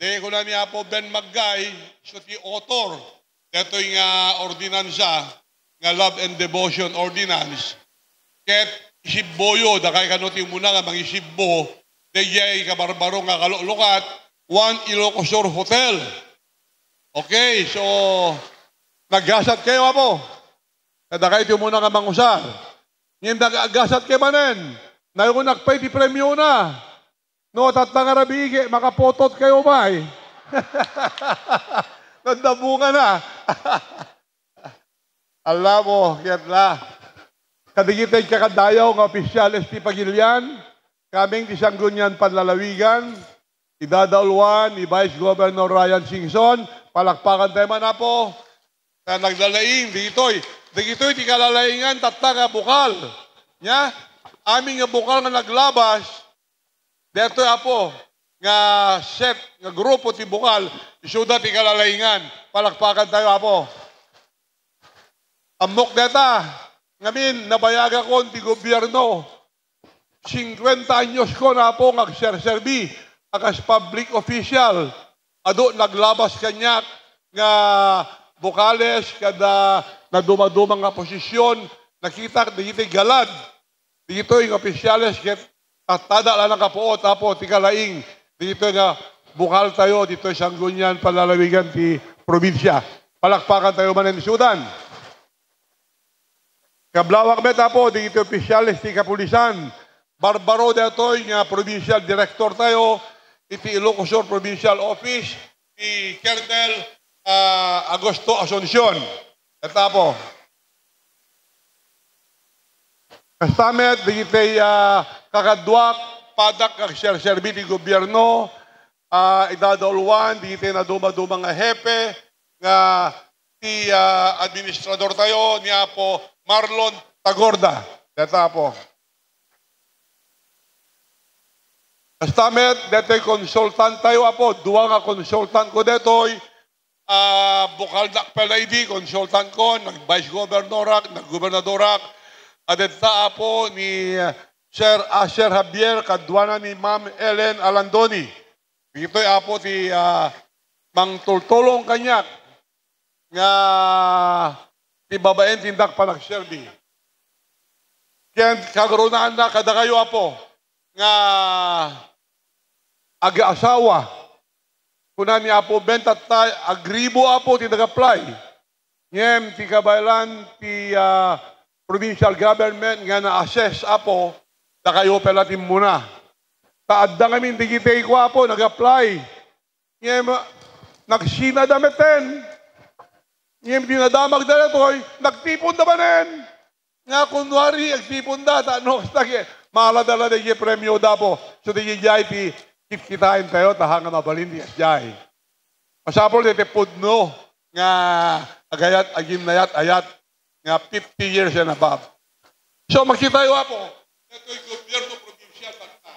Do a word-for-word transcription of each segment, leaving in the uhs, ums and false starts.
Eh, kuna ni Apo Ben Maggay, so ti author detoy nga ordinansa nga Love and Devotion Ordinance. Ket isibboyo, dakay kano ti umuna nga mangisibbo, dayjay kabarbaro nga kaluklukat, One Ilocos Sur Hotel. Okay, so, naggasat kayo, Apo. Kadakay ti umuna nga mangusar. Ngem nag-, aggasat kayo manen. Nayonak pay ti premiona. No, tatta nga rabii, makapotot kayo pay. Nagdabungan na. Alam mo, kaya na. Kadigitay kakadayaw nga opisyales ti Pagilian, kaming ti Sanggunian Panlalawigan, idadauluan ni Vice Governor Ryan Singson, palakpakan tayo man, Apo. Kaya naglalaing, ditoy, ditoy ti kalalaingan, tatta nga bukal. Nya, amin nga bukal nga naglabas, detoy, Apo, nga set, nga grupo ti bukal, isuda ti kalalaingan. Palakpakan tayo, Apo. Ammok deta, ngamin, nabayagakon ti gobierno. Singkuenta anyos ko, Apo, nga agserserbi a kas public official. Adu naglabas kaniak nga bukales kada nadumaduma nga posisyon. Nakitak dagiti galad ditoy nga opisyales ket tatada la nakapuot, Apo, ti kalaing ditoy nga bukal tayo ditoy Sanggunian Panlalawigan ti probinsia. Palakpakan tayo manen isudan. Kablawak met, Apo, dagiti opisyales ti kapulisan. Barbaro daytoy nga provincial director tayo iti Ilocos Sur Provincial Office, ti Colonel, ah, Augusto Asuncion. Ket, Apo, kasta met, dagiti, ah, kakaduak, padak nga agserserbi ti gobierno, ah, idadauluan, dagiti nadumaduma nga hepe, nga ti, ah, administrador tayo ni Apo Marlon Tagorda. Deta, Apo. Kasta met, detoy consultant tayo, Apo. Dua nga consultant ko detoy. Ah, bukal dak pala idi, consultant ko, nag-vice governorak, nag-gobernadorak. Adetta, Apo, ni, ah, Sir Asher Javier, kaduana ni Ma'am Ellen Alandoni. Ditoy, Apo, ti, ah, mangtultulong kaniak nga ti babaen ti indak panagserbi. Ken kagurunaanna kadakayo, Apo, nga ag-asawa. Kuna ni Apo Ben, tatta, agribo, Apo, ti nag-apply. Ngem ti kabaelan ti, ah, provincial government nga na-assess, Apo, dakayo pay la ti immuna. Ta adda ngamin dagiti kua, Apo, nag-apply. Ngem, ah, nagsinada metten. Ngem dinadamagda daytoy, nagtiponda manen. Nga kunwari, agtiponda, ta no, kasta, mala da la dayjay premioda, Apo. So, dayjay ti kitkitaentayo, ta haan nga mabalin ti kasdiay. Masapul daytoy pudno nga agayat, aginnayat-ayat nga fifty years and above. So, makitayo, Apo, daytoy gobierno probinsial tatta.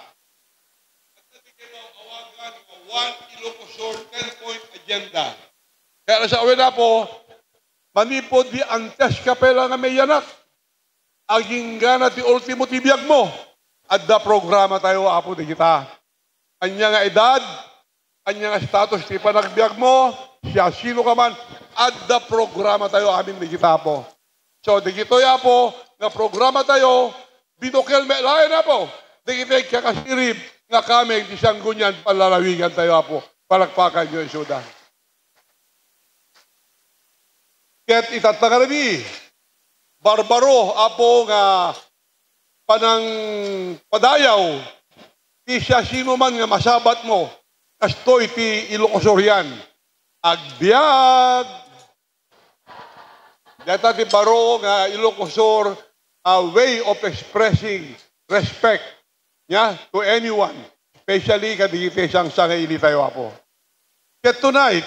Adda ti kinaawagan nga One Ilocos Sur ten-point agenda. Kaya nasa awen, Apo, manipud di antes ka pa la nga mayanak, agingga na ti ultimo ti biagmo, adda programa tayo, Apo, dagita. Ania nga edad, ania nga status ti panagbiagmo, siasino ka man, adda programa tayo amin dagita, Apo. So, dagitoy, Apo, nga programa tayo, binukel met laeng, Apo, dagiti agkakasirib nga kameng ti Sanggunian Panlalawigan tayo, Apo. Palakpakanyo isuda. Ket itatta nga rabii, barbaro, Apo, nga panangpadayaw ti siasinoman nga masabatmo, kastoy ti Ilocosurian. Agbiag! Dayta ti baro nga Ilocosur, a way of expressing respect, yeah, to anyone, especially kadagiti sangsangaili tayo, Apo. Yet tonight,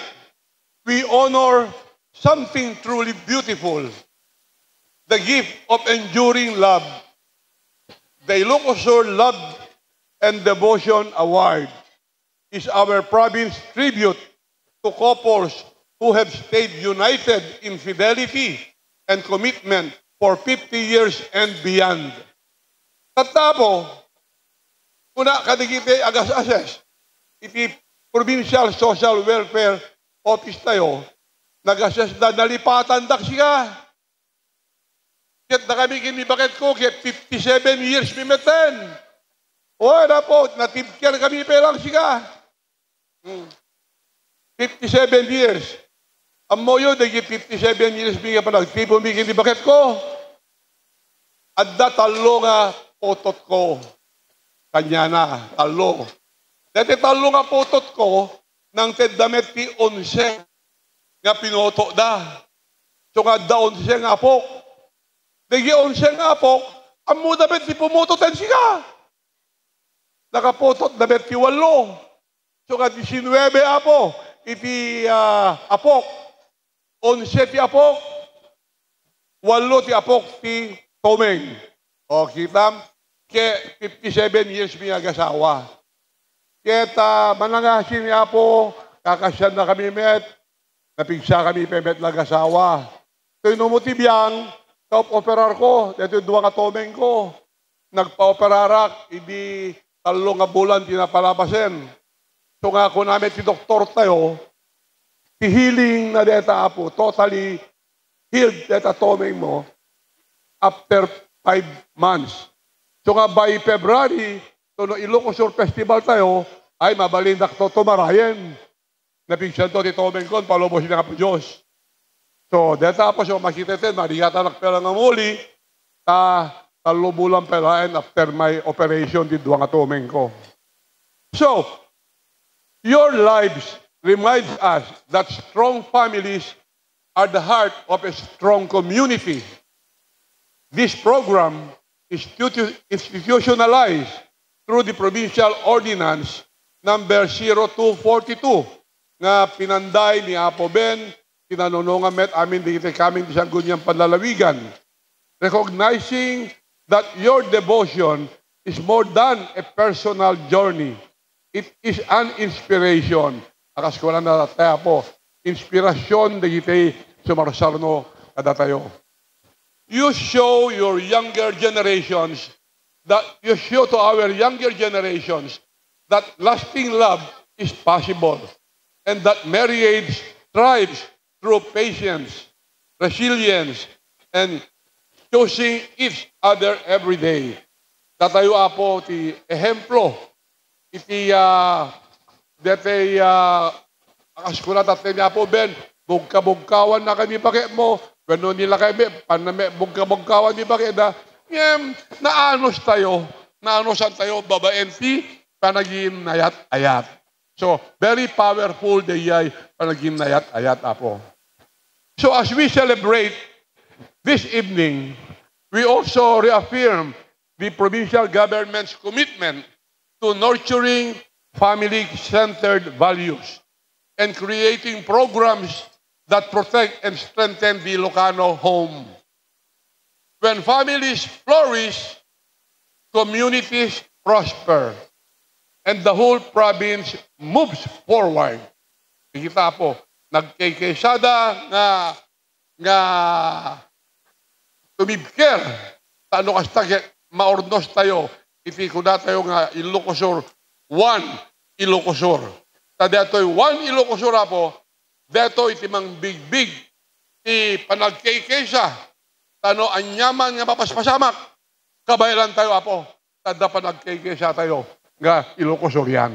we honor something truly beautiful, the gift of enduring love. The Ilocosur Love and Devotion Award is our province tribute to couples who have stayed united in fidelity and commitment for fifty years and beyond. Tattao, kuna kadagiti agas-ases iti Provincial Social Welfare Office tayo, nag-assess da, nalipatandak sika. Ket dakami ken ni baketko, ket fifty-seven years mi metten. O, apo, na-take care kami pa lang sika. Hmm. Fifty-seven years. Ammoyo, dagiti fifty-seven years mi nga panagtipon mi ken ni baketko. Adda tallo nga putotko. Kaniana, tallo. Dagiti tallo nga putotko, nangted da met ti onse nga pinutoda. So nga adda onse nga apok. Dagiti onse nga apok, ammoda met ti pumutot ken sika. Nakaputot da met ti wallo. So nga diecinuebe, apo, iti, ah, apok. Onse ti apok. Wallo ti apok ti tumeng. O, kitam? Ket fifty-seven years mi nga agasawa. Ket, ah, manangasin ni Apo, kakasiannakami met, napigsakami pay met nga agasawa. Toy no mo ti biang, kaop-operarko, daytoy dua nga tumengko. Nagpaoperarak, idi tallo nga bulan ti napalabasen. So nga kunami ti doktor tayo, ti healing na deta, Apo, totally healed deta tumeng mo after five months. So nga by February, to no Ilocos Sur Festival tayo, ay, mabalindak to tumarayen. Napigsanto ti tumengko, palubos ni Apo Dios. So, deta, Apo, so, makiteten, marigatanak pay lang nga muli, ta, tallo bulan pay laeng after my operation, ti dua nga tumengko. So, your lives reminds us that strong families are the heart of a strong community. This program institu-, institutionalized through the Provincial Ordinance Number zero two forty-two nga pinanday ni Apo Ben, pinanunongan met amin dagiti kameng ti Sangguniang Panlalawigan, recognizing that your devotion is more than a personal journey. It is an inspiration. Akas kunana tayo, Apo, inspirasyon dagiti sumarsaruno kadatayo. You show your younger generations that, you show to our younger generations that lasting love is possible and that marriage thrives through patience, resilience, and choosing each other every day. Datayo, Apo, ti ehemplo iti, ah, deti, ah, akas kuna tatay ni Apo Ben, bugkabugkawan na kami bakit mo, wenno nila kami, paname, bugkabugkawan ni bakit da, ngem, naanos tayo, naanosan tayo, babaen ti panaginayat-ayat. So, very powerful dayay panaginayat-ayat, Apo. So, as we celebrate this evening, we also reaffirm the provincial government's commitment to nurturing family-centered values and creating programs that protect and strengthen the Ilocano home. When families flourish, communities prosper, and the whole province moves forward. Kita, Apo, nagkikisada nga, nga tumibker, ta no kasta ket maurnos tayo, iti kuna tayo nga Ilocos Sur, one Ilocos Sur. Ta daytoy one Ilocos Sur, Apo, daytoy ti mangbigbig ti panagkikisa, ta no aniaman nga mapaspasamak, kabaelan tayo, Apo, ta adda panagkikisa tayo nga Ilocos Surian.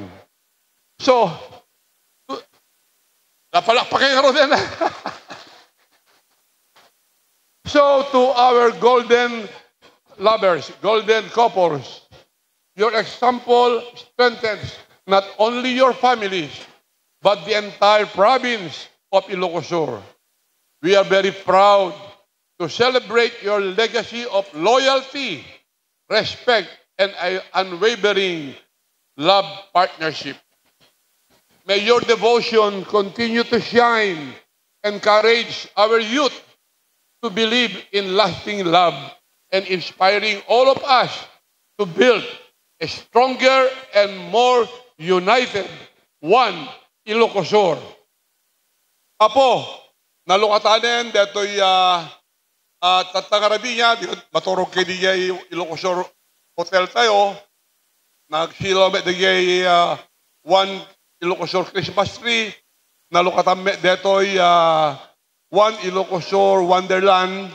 So, napalakpakan nga ron. So, to our golden lovers, golden couples, your example strengthens not only your families, but the entire province of Ilocos Sur. We are very proud to celebrate your legacy of loyalty, respect, and uh, unwavering love partnership. May your devotion continue to shine, encourage our youth to believe in lasting love, and inspiring all of us to build a stronger and more united one Ilocos Sur. Apo, nalukatanen detoy, ah, ah, tatta nga rabii nga, di, maturog kay di Ilocos Sur Hotel tayo. Nagsilaw met dagiti, ah, one Ilocosur Christmas tree, nalukatam met detoy, ah, One Ilocosur Wonderland.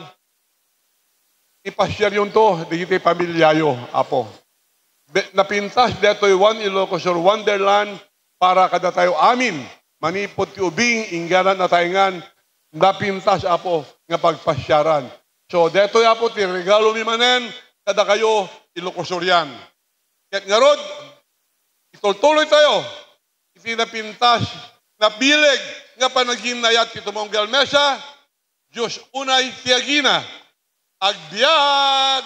Ipasiaryon to, dagiti pamilyayo, Apo. Be-, napintas detoy One Ilocosur Wonderland para kadatayo amin. Manipud ti ubing, ingganan a taengan, napintas, Apo, nga pagpasiaran. So, detoy, Apo, ti regalo mi manen, kadakayo, Ilocosurian. Ket ngarud, itultuloy tayo iti napintas, nabileg nga panaginayat ti tumunggal mesa, Dios unay ti agina. Agbiag!